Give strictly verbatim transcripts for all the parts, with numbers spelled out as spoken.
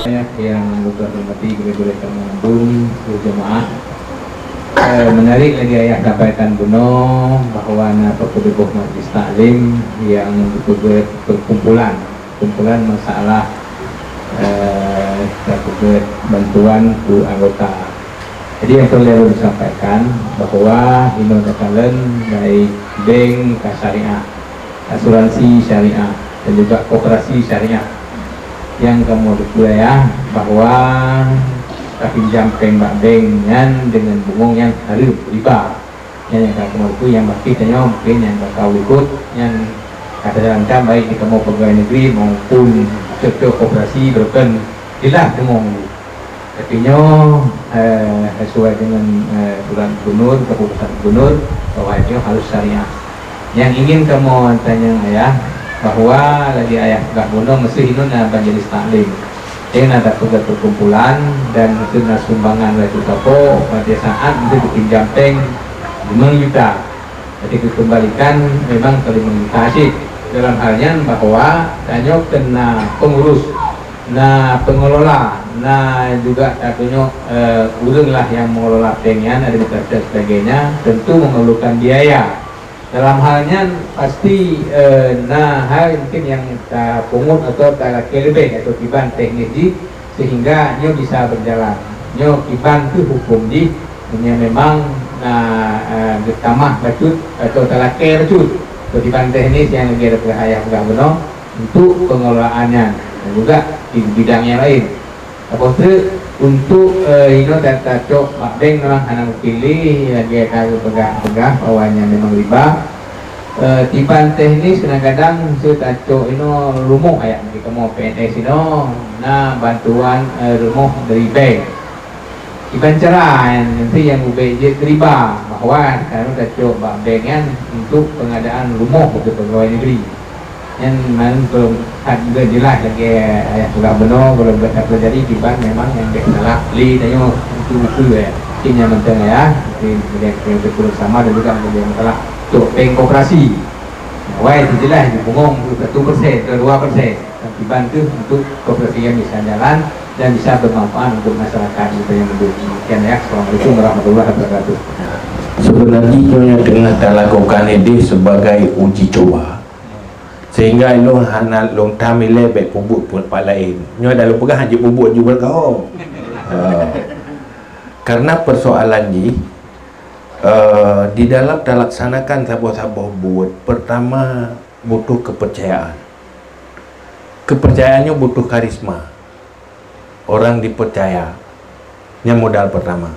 Yang betul hormati gurée-gurée kamoe mandum, seluruh jemaah. Eh, menarik lagi ayah sampaikan bunoe bahwa na peukeudeuboh majlis taklim yang dipeugét perkumpulan, kumpulan masalah, eh, tapeugét bantuan keu anggota. Jadi yang perlu ulôn sampaikan bahwa inoe takalon baik bank ka syariah, asuransi syariah dan juga koperasi syariah. Nyang kamoe teupeue ya bahwa tapinjam péng bak bank nyan deungon bungong nyang hareuem, riba. Nyan nyang kamoe teupeue, nyang bakeh tanyoe mungkin nyang ka likot nyan ka tajalankan baik di kamoe pegawai negeri maupun sektor koperasi, bahkan jelas bungong. Tapi nyoe, eh, sesuai dengan, eh, surat gubernur, keputusan gubernur, bahwa nyoe harus syariah. Nyang ingin kamoe tanyong ayah, bahwa lagi ayah peugah bunoe meuseuh inoe na majelis taklim. Jadi na tapeugét perkumpulan dan meuseuh na sumbangan dua juta po, pada saat meuseuh dipinjam péng lima juta. Jadi dikembalikan memang ke lima juta cit. Dalam hal nyan bahwa tanyoe keu na pengurus, na pengelola, na juga tatunyok, eh, ureuëng lah yang mengelola péng nyan, administrasi dan sebagainya, tentu memerlukan biaya. Dalam hal nyan pasti, eh, na hal mungkin yang tapungut atau talakée leubeh atau kiban teknis jih sehingga nyoe bisa berjalan. Nyoe kiban kheueh huköm jih meunyoe memang na, eh, geutamah bacut atau talakée bacut atau kiban teknis nyang lagée ayah peugah bunoe untuk pengelolaan nyan dan juga di bidang yang lain. Saboh teuk untuk, eh, inoe ta-, tacok bak bank memang hana mungkin lé, lagée ka geupeugah-peugah bahwa nyan memang riba. Eh, kiban teknis kadang-kadang meuseuh tacok inoe rumoh ayat bagi kamoe P N S inoe na bantuan, eh, rumoh dari bank. Kiban cara nyan, nyan nyang ubek jeuet riba bahwa kamoe tacok bak bank nyan untuk pengadaan rumoh untuk pegawai negeri. Nyan man belum that jeulaih lagée ayah peugah bunoe, belum that terjadi kiban memang nyang bék salah lé tanyoe buku-buku, eh. Mungkin nyan mantong ya, mungkin kemudian kita sama dan juga menjadi masalah untuk bank koperasi. Awai jeulaih dibungong satu persen atau dua persen. Dan kiban tu untuk koperasi yang bisa jalan dan bisa bermanfaat untuk masyarakat kita yang mendukung. Demikian ya. Assalamualaikum warahmatullahi wabarakatuh. Sebenarnya nyoe nyang teungoh talakukan idéh sebagai uji cuba. Sehingga ilôn hana lôn tam ilée bék peubuet buet pat laén. Nyoe dah lôn peugah hanjeuet peubuet ju beureukaho. Ha. Karena persoalan jih, eh, di dalam talaksanakan saboh-saboh buet, pertama butuh kepercayaan. Kepercayaan nyoe butuh karisma. Orang dipercaya. Nyan modal pertama.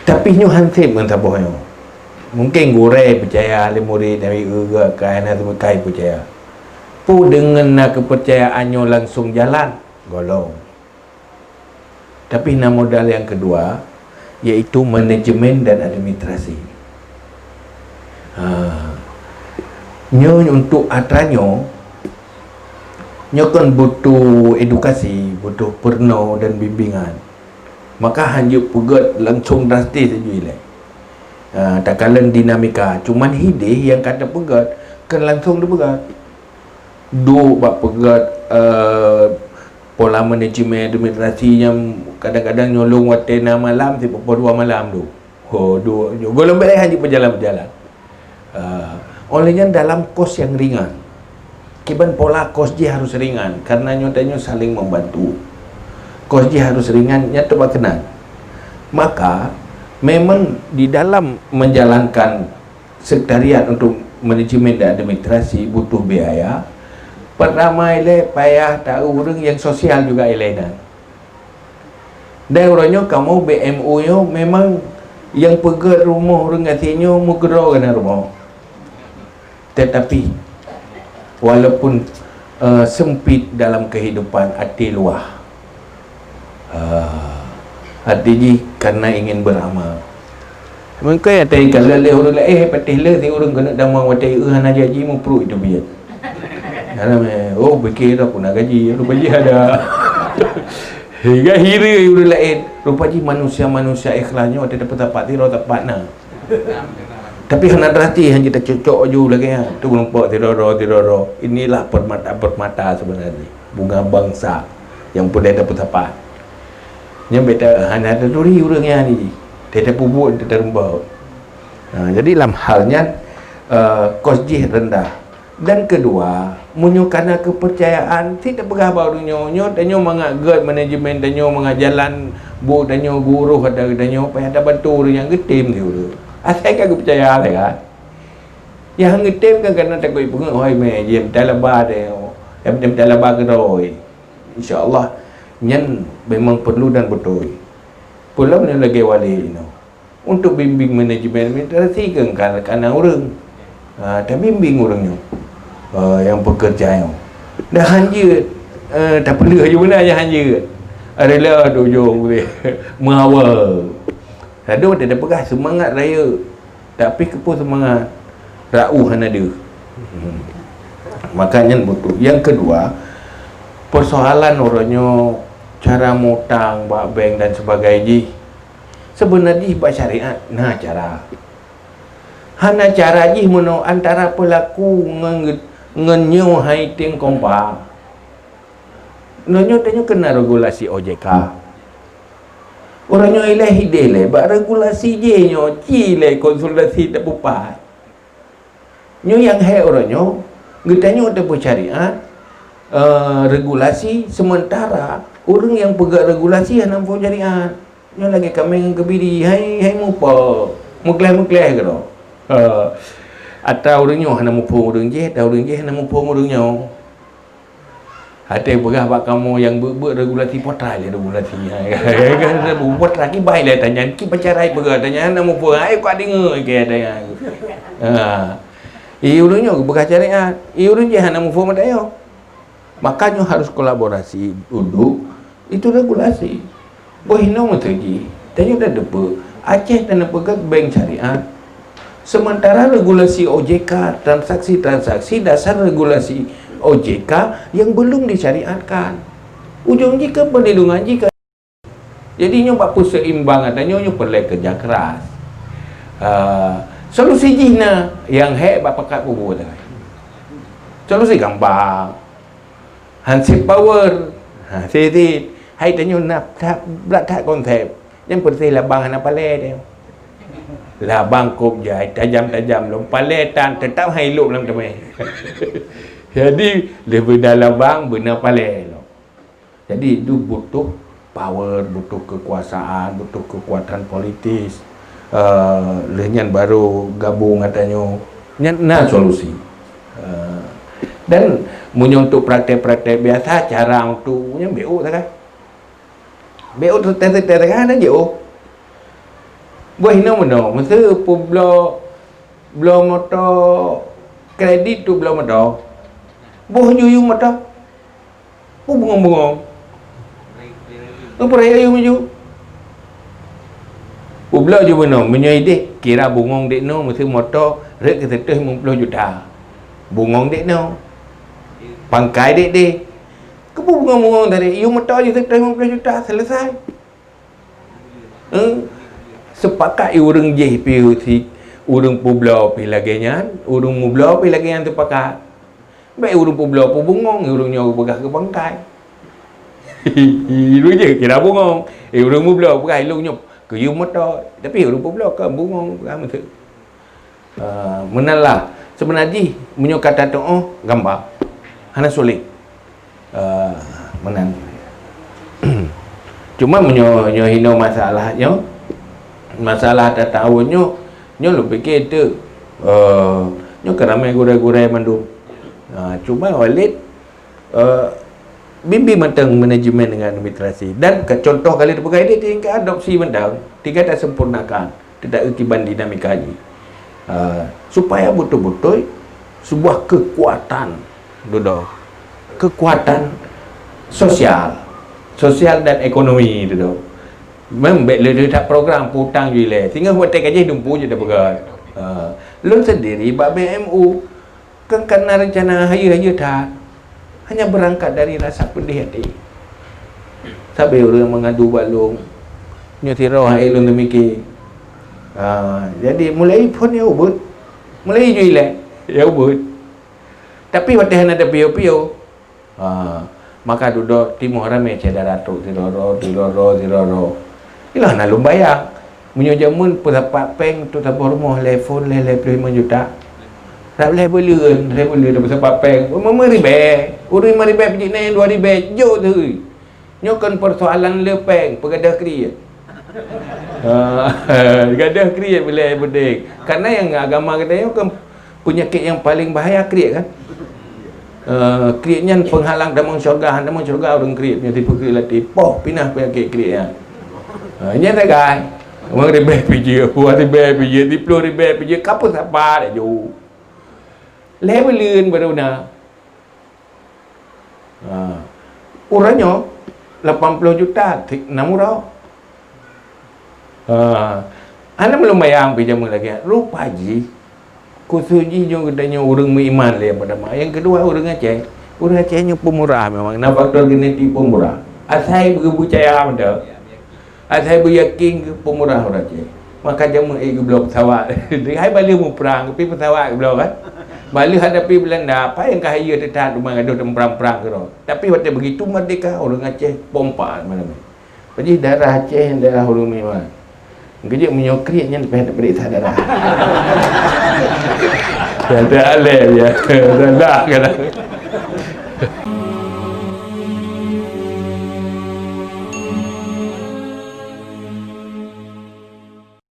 Tapi nyoe han sép ngon saboh nyoe. Mungkin gurée peucaya lé murit, tapi eu geuh kai na seumekai peucaya. Peue deungon na keupeurcayaan nyoe langsong jalan? Golom. Tapi na modal nyang keudua, yaitu manajemen dan administrasi. Ha. Nyoe untuk atra nyoe, nyoe kan butuh edukasi, butuh peurunoe dan bimbingan. Maka hanjeuet peugét langsong drastis laju ilée. Ha, takalon dinamika. Cuman hidéh nyang ka teupeugét kan langsong teupeugét. Duek bak peugét, eh, pola manajemen administrasi nyang kadang-kadang nyolong watée na malam sipoh dua malam tu. Ho, duek nyoe gohlom bék han jipeujalan-peujalan. Eh, oleh nyan dalam kos nyang ringan. Kiban pola kos jih harus ringan karena nyoe tanyoe saling membantu. Kos jih harus ringan nyang teubak keunan. Maka memang di dalam menjalankan sekretariat untuk manajemen dan administrasi butuh biaya. Pertama ilée payah taeu ureuëng nyang sosial juga ilée nan. Dan uroe nyoe kamoe B M U nyoe memang nyang peugét rumoh ureuëng gasien nyoe meukeudroe geunan rumoh. Tetapi walaupun, eh, sempit dalam kehidupan até luah. Ah, até jih karena ingin beramal. Mungkin até kalau lé ureuëng laén patéh le si ureuëng keuneuk damang watée eu hana janji mupruek itu biet. Dalam, eh, oh, pikir aku nak gaji, rupa jih ada. Hingga hiri ureuëng laén, rupa jih manusia-manusia ikhlas nyoe ada dapat dapat tiro dapat na. Tapi hana terhati hanya tercocok aju lagi ya. Tu nampak tiro-tiro. Inilah permata-permata sebenarnya. Bunga bangsa. Nyang peureulée tapeusapat. Nyan beta hana taturi ureuëng nyan jih. Teuh tapeubuet teuh tarumbok. Ha, jadi lam hal nyan, eh, kos jih rendah. Dan keudua, meunyoe kana keupeurcayaan, sit tapeugah bak ureuëng nyoe, nyoe tanyoe mangat gét manajemen tanyoe, mangat jalan bu tanyoe, gurôh ata tanyoe, payah tabantu ureuëng nyang geutem di ureuëng. Asai ka geupeucaya lé kan? Nyang geutem kan kana takot peungeuet hôi mé, jih meutalaba deh, nyang meutalaba keudroe. Insya Allah, nyan memang perlu dan beutôi. Peulom nyoe lagée wali inoe. Untuk bimbing manajemen administrasi keu kana ureuëng. Ha, tabimbing ureuëng nyoe. Ha, nyang pekerja nyoe. Dah hanjeuet, eh, tapeuleueh ju beuna nyang hanjeuet. Rela tujong deh. Meuhawa. Lalu dia peugah semangat raya. Tapi keupeue semangat? Rau hana deuh. Hmm. Maka nyan beutôi. Yang kedua, persoalan uroe nyoe cara mutang bak bank dan sebagainya jih. Sebenarnya jih bak syariat na cara. Hana cara jih meunoe antara pelaku ngon, ngon nyoe hai teueng kompak. Nyoe tanyoe kena regulasi O J K. Uroe nyoe ilée hideh lé bak regulasi jih nyoe ci lé konsultasi tepupat. Nyoe nyang hék uroe nyoe geutanyoe teupeu syariat, eh, regulasi sementara ureuëng nyang peugah regulasi hana muphom syariat. Nyoe lagée kameng ngon keubiri, hai, hai muphom, meukleh-meukleh keudroe. Eh, atra ureuëng nyoe hana muphom ureuëng jih, atra ureuëng jih hana muphom ureuëng nyoe. Até peugah bak kamoe nyang beuet-beuet regulasi potra lé regulasi. Potra kibai lé tanyan, ki pacarai peugah tanyan, na muphom ai kuat deungoe ke tanyan. Ha. I ureuëng nyoe peugah syariat, i ureuëng jih hana muphom ata nyoe. Maka nyoe harus kolaborasi duduk itu regulasi. Boh inoe meuteujih, tanyoe dah deupeu, Aceh dan peugah bank syariat. Sementara regulasi O J K, transaksi-transaksi dasar regulasi O J K yang belum disyariatkan. Ujong jih ke perlindungan jih ke. Jadi nyoe bak peuseimbang ata nyoe, nyoe peureulée keureuja keras. Ah, solusi jih na yang hék bak pakat bubu tadi. Solusi gampang. Hansip power. Ha, sit-sit. Hai tanyoe na that, brat that konsep. Nyang peureulée labang hana palée teuh. Labang kop jai tajam-tajam lom palée tan teutap hai lok lam teumé. Jadi lé beuna labang beuna palée lom. Jadi itu butuh power, butuh kekuasaan, butuh kekuatan politis. Eh, lheueh nyan baru gabung ata nyoe. Nyan na solusi. Eh, dan meunyoe untuk praktek-praktek biasa cara untuk nyan B O sagai. B O teuntèe-teuntèe teuka hana jiôh. Boh inoe meunoe, meuseu peubloe, bloe moto kredit tu bloe moto. Boh ju yue moto. Peubungong-bungong. Peuraya yue maju. Peubloe ju meunoe, meunyoe ideh kira bungong dek noe meuseu moto rhot keu seratus lima puluh juta. Bungong dek noe. Pangkai dek deh. Keupeue bungong-bungong tadi? Yue moto ju seratus lima puluh juta, selesai. Eh, sepakat i ureueng jih pi si ureueng peubloe pi lagèe nyan, ureueng meubloe pi lagèe nyan sepakat. Bèk ureueng peubloe peubungong, ureueng nyoe peugah keu pangkai. Ureueng jih kira bungong. Eh, ureueng meubloe peugah ilong nyoe keu yue moto, tapi ureueng peubloe kan bungong peugah meuteuk. Ah, meunan lah. Seubeuna jih meunyoe ka tatu'oh gamba, hana sulet. Ah, meunan. Cuma meunyoe nyoe hinoe masalah nyoe, masalah tatawon nyoe, nyoe lôn pike teuk, eh, nyoe ka ramè gurèe-gurèe mandum. Ah, cuma Walid, eh, bimbing mantong manajemen dengan administrasi. Dan ka contoh kali teupeugah ini tingkat adopsi mantong, tingkat tasempurnakan. Teudak kiban dinamika jih. Ah, supaya beutôi-beutôi sebuah keukuatan, dudoe, keukuatan sosial, sosial dan ekonomi, dudoe. Mem bèk lé that program peutang ju ilèe. Singoh watèe ka jih dumpu jeuet tapeugah. Ah, lôn sendiri bak B M U, Kan, kan na reuncana hayeue-hayeue that, hanya beurangkat dari rasa peudeh até. Sabe ureueng meungadu bak lôn, nyoe sidroe hai lôn teumike. Ha, jadi mulai phôn ya ubeuet, mulai ju ilèe ya ubeuet. Tapi watèe hana teupiôh-piôh, ha, Maka dudoe timoh ramé syedara trok sidroe-droe, sidroe-droe, sidroe-droe. Ilah na lôn bayang. Meunyoe jameun peusapat péng tu saboh rumoh lhèe phon lhèe, lhèe ploh limong juta. Rab lhèe buleuen, lhèe buleuen dah peusapat péng. Meuribèe. Ureueng meuribèe peujihnyan dua ribèe jok teuh. Nyoe kon peusoalan le péng, peugadôh kriet. Ha, gadôh kriet boleh beudéh. Karena nyang agama geutanyoe kan penyakit yang paling bahaya kriet kan? Eh, kriet nyan penghalang tamong syurga, han tamong syurga ureueng kriet, meunyoe tipu kriet latih, poh pinah penyakit kriet nyan. Ha, nyan sagai. Ureueng ribèe pijeuet, dua ribèe pijeuet, siplôh ribèe pijeuet, ka peusapat laju. Lhèe buleuen baru na. Ha. Uroe nyoe lapan ploh juta, tik enam uroe. Ha. Hana meulumbayang pih jameun lagèe nyan. Rupa jih, khusos jih nyoe geutanyoe ureueng meuiman lé pertama. Nyang keudua ureueng Aceh. Ureueng Aceh nyoe peumurah memang. Na faktor genetik peumurah. Asai geupeucaya mantong. Asai beuyakin keu peumurah ureueng Aceh. Maka jameun ék geubloe pesawat. Hai baleue muprang, tapi pesawat geubloe kan. Baleue hadapi Belanda, apa nyang ka hayeue teutat teuma gadoh teuprang-prang keudroe. Tapi watèe begitu merdeka, ureueng Aceh pompa malam nyan. Jadi darah Aceh, darah ureueng meuiman. Geujak meunyoe kriet nyan payah tapeuriksa darah. Dah alèh ya. Dah kan.